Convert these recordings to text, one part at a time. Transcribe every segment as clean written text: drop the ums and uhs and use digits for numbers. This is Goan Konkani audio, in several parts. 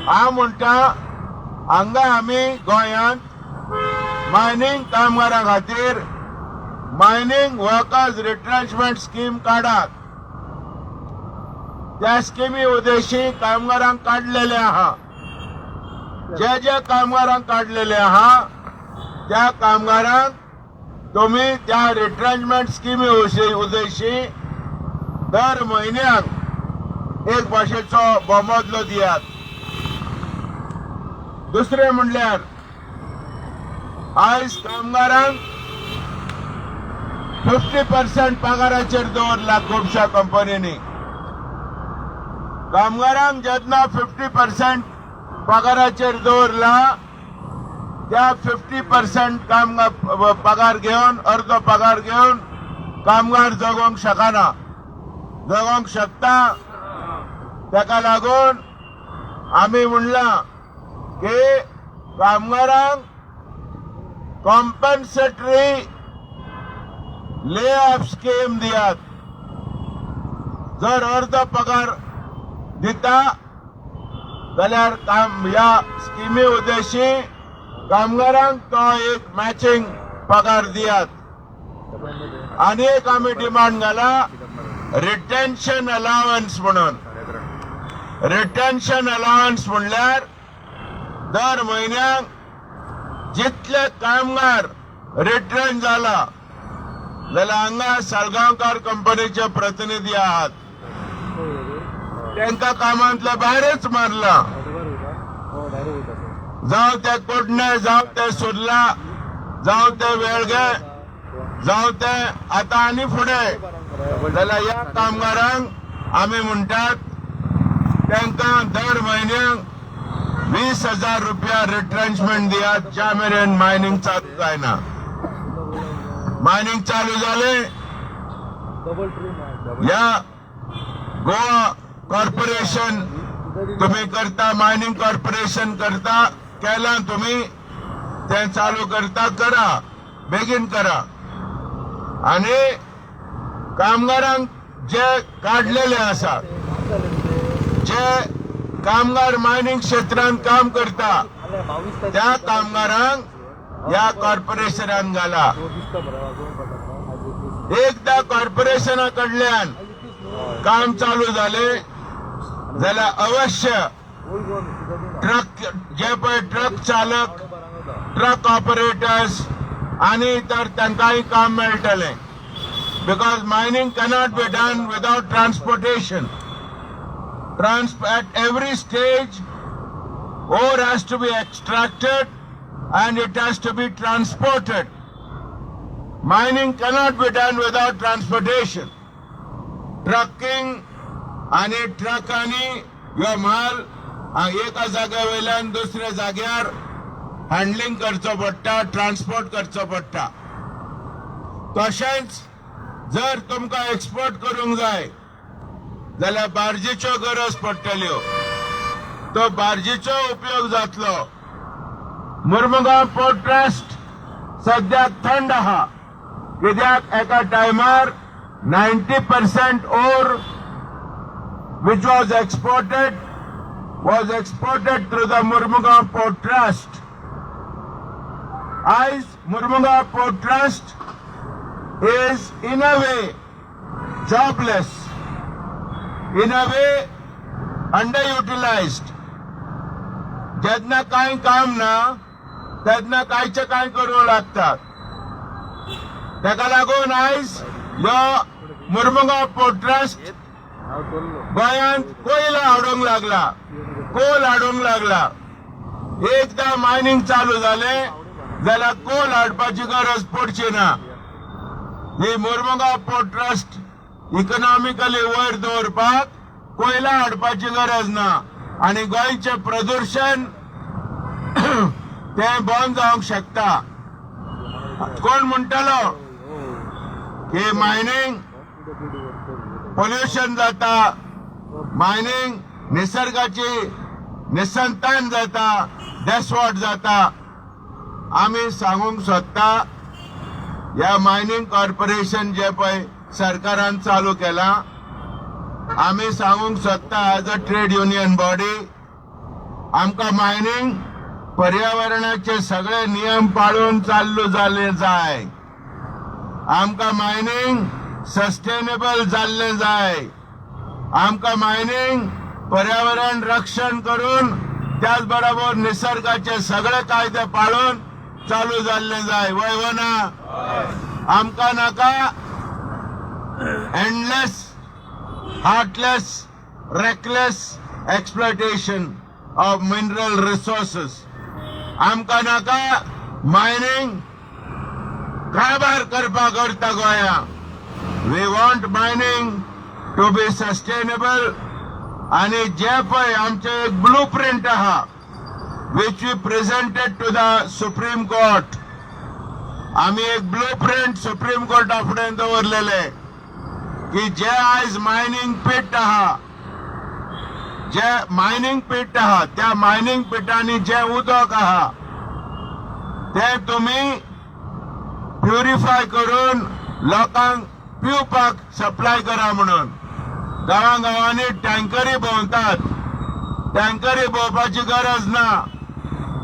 हांव म्हणटा, हांगा आमी गोंयांत मायनींग कामगारां खातीर मायनींग वर्कर्स रिट्रेंचमेंट स्कीम काडात. त्या स्किमी उद्देशी कामगारांक काडलेले आहा. जे जे कामगारांक काडलेले आहा, त्या कामगारांक तुम्ही त्या रिट्रेंचमेंट स्किमी उद्देशी दर म्हयन्याक एक भाशेचो मोबदलो दियात. दुसरें म्हणल्यार, आयज कामगारांक 50% पगाराचेर दवरला खुबश्या कंपनींनी. कामगारांक जेन्ना 50% पगाराचेर दवरला, त्या 50% कामगार पगार घेवन, अर्दो पगार घेवन कामगार जगोंक शकना. जगोंक शकता? ताका लागून आमी म्हणलां की कामगारांक कॉम्पन्सेटरी ले ऑफ स्कीम दियात. जर अर्दो पगार दिता जाल्यार काम ह्या स्किमी उद्देशी कामगारांक तो एक मॅचिंग पगार दियात. आनी एक आमी डिमांड घाला, रिटेन्शन अलावन्स म्हणून. रिटेन्शन अलावन्स म्हणल्यार दर म्हयन्याक जितले कामगार रिट्रेंच जाला, जाल्यार हांगा साळगांवकार कंपनीचे प्रतिनिधी आहात, तांकां कामांतले भायरच मारला. जावं ते कोडणे, जावं ते सुर्ला, जावं ते वेळगे, जावं ते आतां आनी फुडें, जाल्यार ह्या कामगारांक आमी म्हणटात, तांकां दर म्हयन्याक 20,000 रुपया रिट्रेंचमेंट दियात, ज्या मेरेन मायनिंग चालू जायना. मायनिंग चालू जालें, ह्या गोवा कॉर्पोरेशन तुम्ही करता, मायनिंग कॉर्पोरेशन करता, केला तुम्ही, ते चालू करता, करा, बेगीन करा. आणि कामगारांक जे काडलेले आसा, जे कामगार मायनिंग क्षेत्रांत काम करता, त्या कामगारांक ह्या कॉर्पोरेशनान घाला. एकदा कॉर्पोरेशना कडल्यान काम चालू जाले जाल्यार अवश्य ट्रक जे पळय ट्रक चालक, ट्रक ऑपरेटर्स आणि तर तांकांय काम मेळटलें, because mining cannot be done without transportation. At every stage, ore has to be extracted and it has to be transported. Mining cannot be done without transportation. Trucking आणि ट्रकांनी ह्यो माल एका जाग्या वयल्यान दुसऱ्या जाग्यार हँडलिंग करचो पडटा, ट्रान्सपोर्ट करचो पडटा. तशेंच जर तुमकां एक्सपोर्ट करूंक जाय जाल्यार बार्जीच्यो गरज पडटल्यो. तो बार्जीचो उपयोग जातलो. मुर्मुगांव पोर्ट ट्रस्ट सद्याक थंड आहा, कित्याक एका टायमार 90% ore which was exported was exported through the Murmugao Port Trust. आयज Murmugao Port Trust is in a way jobless, in a way underutilized. जेन्ना कांय काम ना, तेन्ना कांयचे कांय करूंक लागतात. ताका लागून आयज ह्यो मुर्मुगांव पोर्ट ट्रस्ट गोंयांत कोयला हाडूंक लागला, कोल हाडूंक लागला. एकदा मायनिंग चालू जालें जाल्यार कोल हाडपाची गरज पडची ना. ही मुर्मुगांव पोर्ट ट्रस्ट इकॉनॉमिकली वयर दवरपाक कोयला हाडपाची गरज ना आणि गोंयचें प्रदुशण तें बंद जावंक शकता. कोण म्हणटलो की मायनिंग पोल्युशन जाता, मायनिंग निसर्गाची निसंतान जाता, देसवाट जाता. आमी सांगूंक सोदता, ह्या मायनिंग कॉर्पोरेशन जे पळय सरकारान चालू केलां, आमी सांगूंक सोदता as a trade union body, आमकां मायनिंग पर्यावरणाचे सगळे नियम पाळून चालू जाले जाय. आमकां मायनिंग सस्टेनेबल जाल्लें जाय. आमकां मायनिंग पर्यावरण रक्षण करून, त्याच बरोबर निसर्गाचे सगळे कायदे पाळून चालू जाल्ले जाय. वय वो ना? आमकां नाका endless, heartless, reckless exploitation of mineral resources. आमकां नाका मायनिंग काबार करपा करता गोंया. We want mining to be sustainable. आणि जे पळय आमचे एक ब्लू प्रिंट आहा, which we presented to the Supreme Court. आम्ही एक ब्लू प्रिंट सुप्रीम कोर्टा फुडें दवरलेले की जे आयज मायनिंग पीट आहा, जे मायनिंग पीट आहा, त्या मायनिंग पिटांनी जे उदक आहा ते तुमी प्युरिफाय करून लोकांक पिवपाक सप्लाय करा म्हणून. गांवां गांवांनी टँकरी भोंवतात. टँकरी भोंवपाची गरज ना.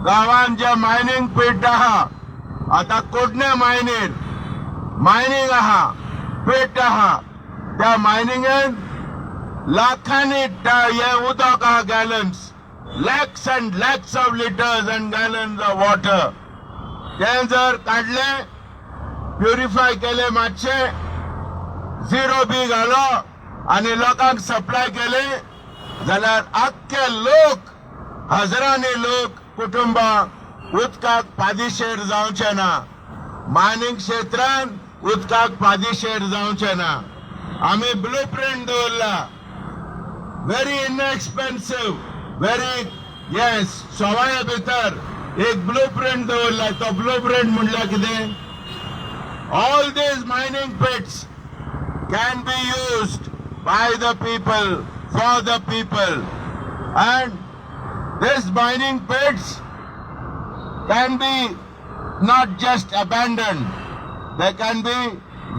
गांवांत जे मायनिंग पीट आहा, आता कोडणे मायनीर मायनिंग आहा, पीट आहा, त्या मायनिंगेन लाखांनी हे उदक आहा, gallons, lakhs and lakhs of litres and gallons of water. तें जर काडले, प्युरिफाय केले, मातशे झिरो बी घालो आनी लोकांक सप्लाय केले जाल्यार आख्खे लोक, हजारांनी लोक, कुटुंबां उदकाक पादिशेर जावचे ना. मायनिंग क्षेत्रान उदकाक पादिशेर जावचे ना. आमी ब्लू प्रिंट दवरला. व्हेरी इनएक्सपेन्सिव्ह, व्हेरी येस, सवाये भितर एक ब्लू प्रिंट दवरला. तो ब्लू प्रिंट म्हणल्यार कितें? All these mining pits can be used by the people for the people, and these mining pits can be not just abandoned, there can be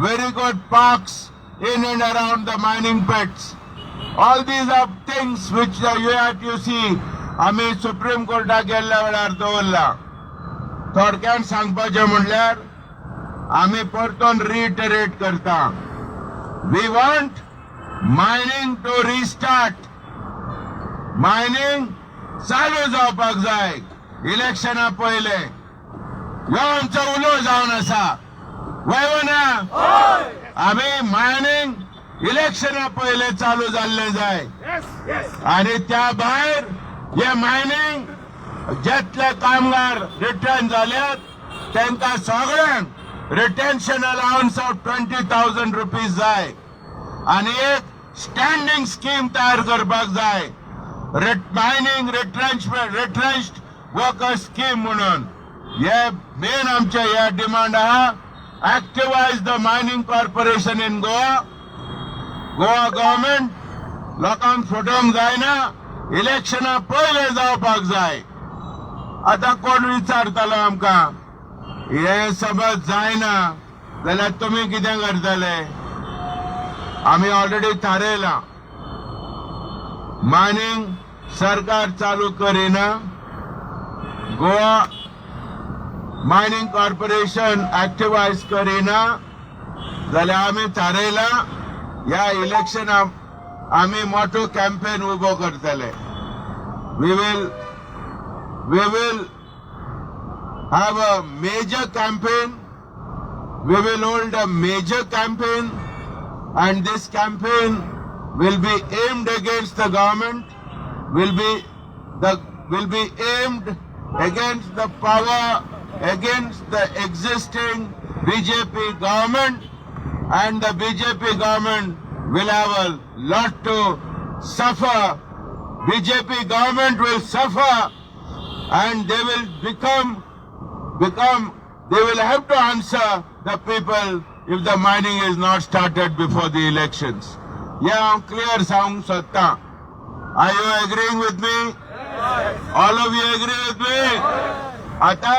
very good parks in and around the mining pits. All these are things which the UITUC आम्ही सुप्रीम कोर्टाक गेल्ल्या वेळार दवरला. थोडक्यात सांगपाचें म्हणल्यार, आमी परतून रिइटरेट करता, we want mining to restart. Mining चालू जावपाक जाय इलेक्शना पयले. ह्यो आमचो उलो जावन आसा. वय ना? आमी मायनिंग इलेक्शना पयले चालू जाल्ले जाय. आणि त्या भायर हे मायनिंग जितले कामगार रिटर्न जाल्यात, तांकां सगळ्यांक retention allowance of ₹20,000 जाय आणि एक स्टँडिंग स्कीम तयार करपाक जाय, mining retrenchment retrenched worker scheme म्हणून. हे मेन आमचे हे डिमांड आहा. Activise the mining corporation in Goa. Goa government लोकांक फटोवंक जायना. इलेक्शना पयले जावपाक जाय. आतां कोण विचारतालो आमकां, हे समज जायना जाल्यार तुमी कितें करतले? आमी ऑलरेडी थारयलां, मायनिंग सरकार चालू करिना, गोवा मायनिंग कॉर्पोरेशन ऍक्टिवायज करिना जाल्यार आमी थारयलां, ह्या इलेक्शनाक आमी मोठो कॅम्पेन उबो करतले. We will have a major campaign. We will hold a major campaign, and this campaign will be aimed against the government, will be aimed against the power, against the existing BJP government, and the BJP government will have a lot to suffer. BJP government will suffer and they will become they will have to answer the people if the mining is not started before the elections. Yeah, I'm clear सांगूंक सोदता. Are you agreeing with me? All of you agree with me? आता